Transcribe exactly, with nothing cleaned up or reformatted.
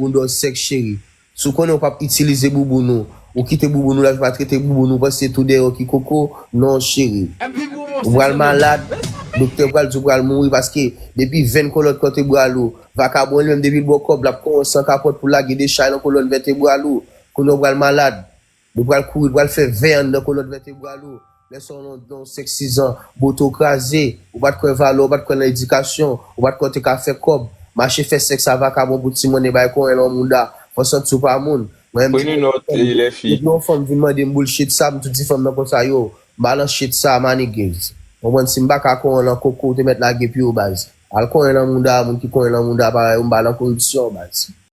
bounda w sèks cheri. Si w konnen w p ap itilize bouboun ou, ou kite bouboun ou la, ou pa trete bouboun ou, panse tou dèyè w ki koko, non cheri. Ou pral malad, doktè pral di w pral mouri paske depi venn kolòt vètebral ou, vakabon li menm depi l ba w kòb, l ap kore w san kapòt pou lage de chay nan kolòn vètebral ou. Kounye a w pral malad. Li pral kouri, li pral fè vè anndan kolòn vètebral ou. Lè sa w nan nan sèks sizan, bote w kraze, ou pa t kwè valè, ou pa t kwè nan edikasyon, ou pa t kwè w te ka fè kòb, mache fè sèks a vakabon pou ti monnen bay konyen nan mounda, fò w santi w pa moun. Mwen menm, depi yon fanm vin mande m boul shit sa, m tou di fanm nan konsa, yo, m pa nan shit sa, my niggas. Konprann, si m pa ka konyen w nan koko, ou te mèt lage pye w, baz. Al konyen nan mounda, moun ki konyen nan mounda parèy ou, m pa nan koripsyon, baz.